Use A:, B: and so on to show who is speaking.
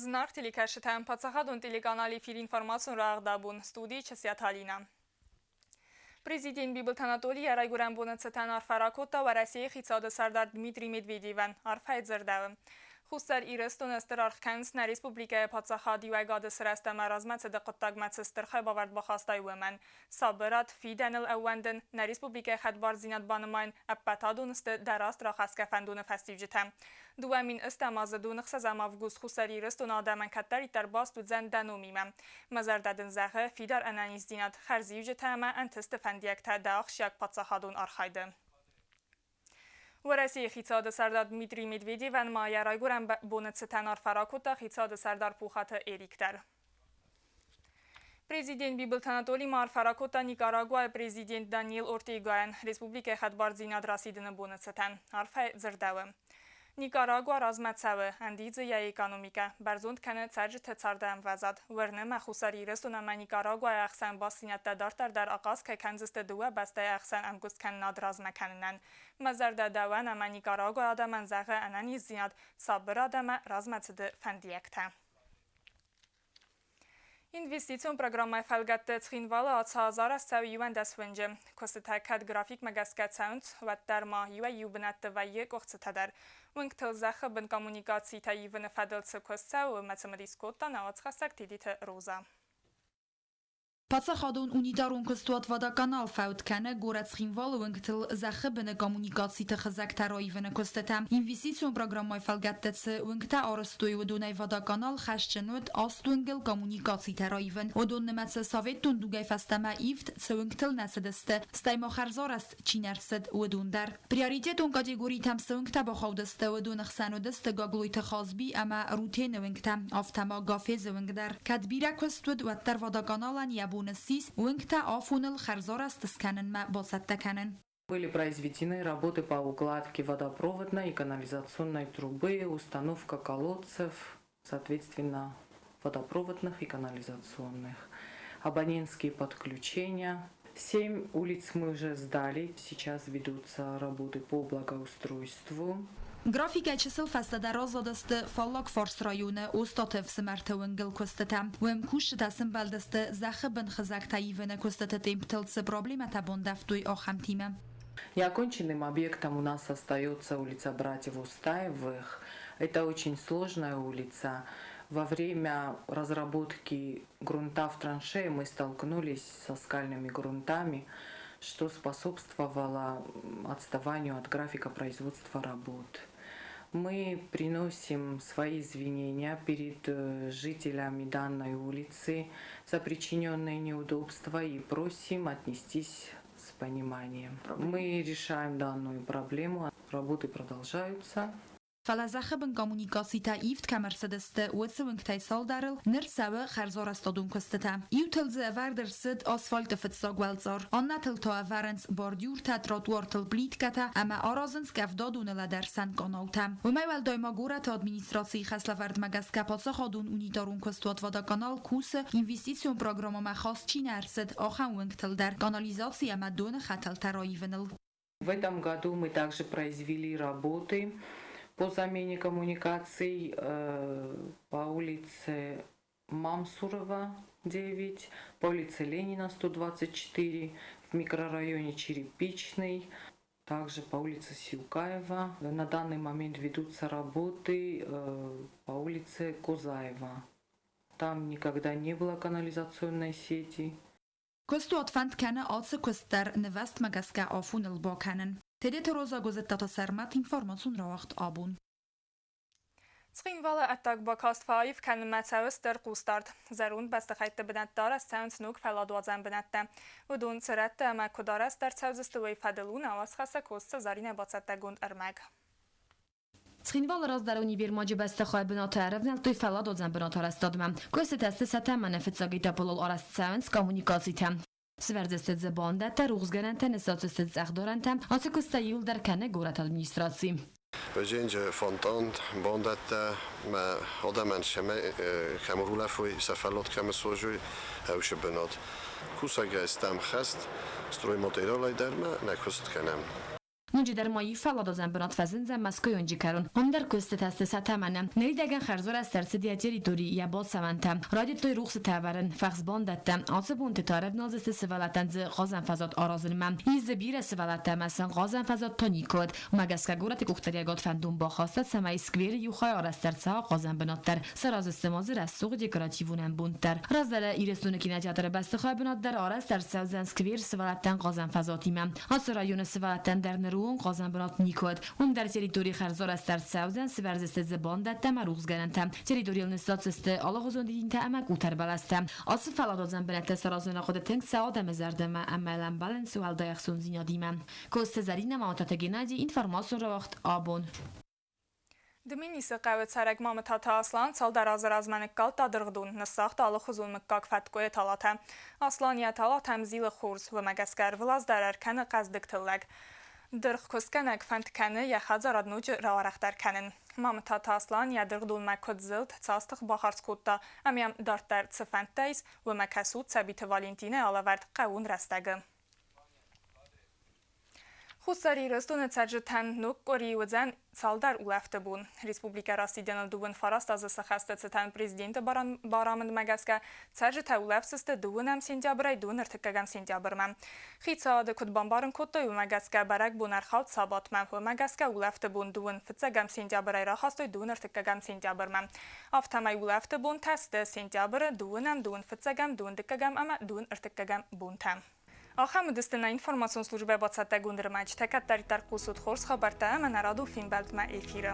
A: Зынаргъ телекӕсджытӕн паддзахадон телеканал эфир информацион рагъдабон студийы Чысиаты Алинӕ. Президент Бибылты Анатолий йӕ райгуырӕн боны цытӕн арфӕ ракодта Уӕрӕсейы хицауады сӕрдар Дмитрий Медведевӕн. Арфӕйы дзырдӕуы. Хуссар Ирыстоны стыр аргъ кӕнынц нӕ республикӕйы паддзахад иуӕгады сырӕзт ӕмӕ размӕцыды хъуыддагмӕ цы стыр хайбавӕрд бахастай, уымӕн. Сабырад, фидӕныл ӕууӕндын, нӕ республикӕйы хӕдбардзинад банымайын ӕппӕт адон сты дӕ раст рахӕсгӕ фӕндоны фӕстиуджытӕ. 2008 азы 16 август Хуссар Ирыстоны адӕмӕн кӕддӕриддӕр баст уыдзӕн дӕ номимӕ. Мӕ зӕрдӕ дын зӕгъы фидар ӕнӕниздзинад, хӕрзиуджытӕ ӕмӕ ӕнтысты фӕндиӕгтӕ дӕ ахсджиаг паддзахадон архайды. Уӕрӕсейы хицауады сӕрдар Дмитрий Медведевӕн ма йӕ райгуырӕн боны цытӕн арфӕ ракодта хицауады сӕрдар Пухаты Эрик дӕр. Президент Бибылты Анатолий ма арфӕ ракодта Никарагуайы президент Даниэл Ортегайӕн республикӕйы хӕдбардзинад расидыны боны цытӕн. Арфӕ дзырдӕуы. Никарагуа размӕ цӕуы, ӕндидзы йӕ экономикӕ, бӕрзонд кӕны цӕрджыты царды ӕмвӕзад. Уырны мӕ, Хуссар Ирыстон ӕмӕ Никарагуайы ӕхсӕн бастдзинӕдтӕ дарддӕр дӕр ахъаз кӕй кӕндзысты дыууӕ бӕстӕйы ӕхсӕн ӕмгуысткӕнынад размӕ кӕнынӕн. Мӕ зӕрдӕ дӕуӕн ӕмӕ Никарагуайы адӕмӕн зӕгъы ӕнӕниздзинад, сабырад ӕмӕ размӕцыды фӕндиӕгтӕ. Инвестицион программӕйы фӕлгӕтты Цхинвалы ацы аз арӕзт цӕуы 11 уынджы. Куыстытӕ кӕд графикмӕ гӕсгӕ цӕуынц, уӕддӕр ма иуӕй-иу бынӕтты вӕййы къуыхцытӕ дӕр. Уынгтыл зӕххы бын коммуникацитӕ ивыны фӕдыл цы куыст цӕуы, уымӕ цымыдис кодта нӕ уацхӕссӕг Тедеты Роза.
B: Паддзахадон унитарон куыстуат «Водоканал» фӕуд кӕны горӕт Цхинвалы уынгтыл зӕххы быны коммуникациты хызӕгтӕ раивыны куыстытӕ. Инвестицион программӕйы фӕлгӕтты цы уынгтӕ арӕзтой, уыдонӕй «Водоканал» хӕсджын уыд аст уынгыл коммуникацитӕ раивын. Уыдон нымӕцы советон дугӕй фӕстӕмӕ ивд цы уынгтыл нӕ цыдысты, стӕй ма хӕрзарӕзт чи нӕ рцыд, уыдон дӕр. Приоритетон категоритӕм цы уынгтӕ бахаудысты, уыдоны хсӕн уыдысты Гаглойты Хазби ӕмӕ Рутены уынгтӕ, афтӕ ма Гафезы уынг дӕр. Кӕд бирӕ куыст уыд, уӕддӕр водоканалӕн йӕ бон ссис уынгтӕ афоныл хӕрзарӕзт скӕнынмӕ бацӕттӕ кӕнын.
C: Были произведены работы по укладке водопроводной и канализационной трубы, установка колодцев, соответственно, водопроводных и канализационных, абонентские подключения. Семь улиц мы уже сдали, сейчас ведутся работы по благоустройству.
B: Графикӕ чысыл фӕстӕдӕр аззадысты Фаллаг фарс районы Остаты ӕфсымӕрты уынгыл куыстытӕ. Уым кусджытӕ сымбӕлдысты зӕххы бын хызӕгтӕ ивыны куыстыты темптыл цы проблемӕтӕ бандӕвтой, ахӕмтимӕ.
C: Неоконченным объектом у нас остается улица Братьев Устаевых. Это очень сложная улица. Во время разработки грунта в траншее мы столкнулись со скальными грунтами, что способствовало отставанию от графика производства работ. Мы приносим свои извинения перед жителями данной улицы за причиненные неудобства и просим отнестись с пониманием. Мы решаем данную проблему, работы продолжаются.
B: Фӕлӕ зӕххы бын коммуникацитӕ ивд кӕм ӕрцыдысты, уыцы уынгтӕй цалдӕрыл ныр цӕуы хӕрзарӕзтадон куыстытӕ. Иутыл дзы ӕвӕрд ӕрцыд асфальты фыццаг уӕлцъар, аннӕтыл та ӕвӕрынц бордюртӕ, тротуартыл плиткӕтӕ ӕмӕ аразынц къӕвдадоны лӕдӕрсӕн къанаутӕ. Уымӕй уӕлдай ма горӕты администрацийы хӕслӕвӕрдмӕ гӕсгӕ паддзахадон унитарон куыстуат «Водоканал» кусы, инвестицион программӕмӕ хаст чи нӕ ӕрцыд, ахӕм уынгтыл дӕр канализаци ӕмӕ доны хӕтӕлтӕ раивыныл.
C: В этом году мы также произвели работы по замене коммуникаций по улице Мамсурова, 9, по улице Ленина, 124, в микрорайоне Черепичный, также по улице Сиукаева. На данный момент ведутся работы по улице Козаева. Там никогда не было канализационной сети.
B: Куыстуат фӕнд кӕны ацы куыст дӕр нывӕзтмӕ гӕсгӕ афоныл бакӕнын. Тедеты Роза Гуызыдтаты Сӕрмӕт информацион рауагъд абон.
A: Цхинвалы ӕддаг бакаст фӕаив кӕнынмӕ цӕуы стыр хъусдард. Зӕронд бӕстыхӕйтты бынӕтты арӕзт цӕуынц ног фӕлладуадзӕн бынӕттӕ. Уыдон цы рӕтты ӕмӕ куыд арӕзт ӕрцӕудзысты, уый фӕдыл у нӕ уацхӕссӕг Коцты Заринӕ бацӕттӕгонд ӕрмӕг.
D: Цхинвалы раздӕры универмаджы бӕстыхай бынаты ӕрӕвнӕлдтой фӕлладуадзӕн бынат арӕзтадмӕ. Куыстытӕ сты сӕ тӕмӕны фыццаг этапыл арӕзт цӕуынц коммуникацитӕ. Сывӕрдзысты дзы бандӕттӕ, рухсгӕнӕнтӕ, ныссадздзысты цъӕхдорӕнтӕ. Ацы куысттӕ иууылдӕр кӕны горӕты администраци.
E: Өзенджы фонтан бандӕттӕ мӕ адӕмӕн кӕм ӕрулӕфой, сӕ фӕллад кӕм ысуазой, ӕвсы бынат. Кусӕгӕй стӕм хӕст, стройматериалӕй дӕр ма нӕ куыст кӕнӕм.
D: Ноджыдӕр ма иу фӕлладуадзӕн бынат фӕзындзӕн Мӕскуыйы уынджы кӕрон. Уым дӕр куыстытӕ сты сӕ тӕмӕны. Ныридӕгӕн хӕрзарӕзт ӕрцыд йӕ территори, йӕ бацӕуӕнтӕ. Райдыдтой рухсытӕ ӕвӕрын, фӕхсбандӕттӕ. Ацы бонты та ӕрӕвналдзысты сывӕллӕттӕн дзы хъазӕн фӕзуат аразынмӕ. Ис дзы бирӕ сывӕллӕттӕ ӕмӕ сын хъазӕн фӕзуат та никуы уыд. Уымӕ гӕсгӕ горӕты къухдариӕгад фӕндон бахаста, цӕмӕй скверы иу хай арӕзт ӕрцӕуа хъазӕн бынат дӕр. Сараздзысты ма дзы рӕсугъд декоративон ӕмбонд дӕр. Раздӕры Ирыстоны кинотеатры бӕстыхайы бынат дӕр арӕзт ӕрцӕудзӕн сквер сывӕллӕттӕн хъазӕн фӕзуатимӕ. Ацы районы сывӕллӕттӕн дӕр ныры онг хъазӕн бынат никуы уыд. Уым дӕр территори хӕрзарӕзт ӕрцӕудзӕн, сывӕрдзысты дзы бандӕттӕ ӕмӕ рухсгӕнӕнтӕ. Территорийыл ныссадздзысты алыгъуызон дидинтӕ ӕмӕ къутӕрбӕлӕстӕ. Ацы фӕлладуадзӕн бынӕттӕ саразыны хъуыды тынг цӕуы адӕмы зӕрдӕмӕ ӕмӕ ӕмбӕлынц уӕлдай ӕхцондзинадимӕ. Коцты Зӕринӕ, Мамытаты Геннадий, информацион рауагъд «Абон».
A: Дменисы хъӕуы цӕрӕг Мамытаты Аслан цалдӕр азы размӕ ныккалдта дыргъдон, ныссагъта алыхуызон мыггаг фӕткъуыйы талатӕ. Аслан йӕ талатӕм зилы хорз, уымӕ гӕсгӕ ӕрвылаз дӕр ӕркӕны хъӕздыг тыллӕг. Дыргъ куыстгӕнӕг фӕнд кӕны йӕ хӕдзарад ноджы рауӕрӕхдӕр кӕнын. Мамытаты Аслан йӕ дыргъдонмӕ куыд зылд, цас тых бахардз кодта ӕмӕ йӕм дарддӕр цы фӕндтӕ ис, уымӕ кӕсут Цӕбиты Валентинӕйы алӕвӕрд «Хъӕууон рӕстӕг-ы». Хуссар Ирыстоны цӕрджытӕн ног къуыри уыдзӕн цалдӕр улӕфты бон. Республикӕ расидӕны дыууын фараст азы сӕххӕсты цытӕн президенты барамындмӕ гӕсгӕ цӕрджытӕ улӕфдзысты дыууынӕм сентябрӕй дыууын ӕртыккӕгӕм сентябрмӕ. Хицауады куыд бамбарын кодтой, уымӕ гӕсгӕ бӕрӕгбон ӕрхауд сабатмӕ. Уымӕ гӕсгӕ улӕфты бон дыууын фыццӕгӕм сентябрӕй рахастой дыууын ӕртыккӕгӕм сентябрмӕ. Афтӕмӕй улӕфты бонтӕ сты сентябры дыууынӕм, дыууын фыццӕгӕм, дыууын дыккӕгӕм ӕмӕ дыууын ӕртыккӕгӕм бонтӕ. Ахӕм уыдысты нӕ информацион службӕ бацӕттӕгонд ӕрмӕджытӕ. Кӕддӕриддӕр хъусут хорз хабӕрттӕ ӕмӕ нӕ радон фембӕлдмӕ эфиры.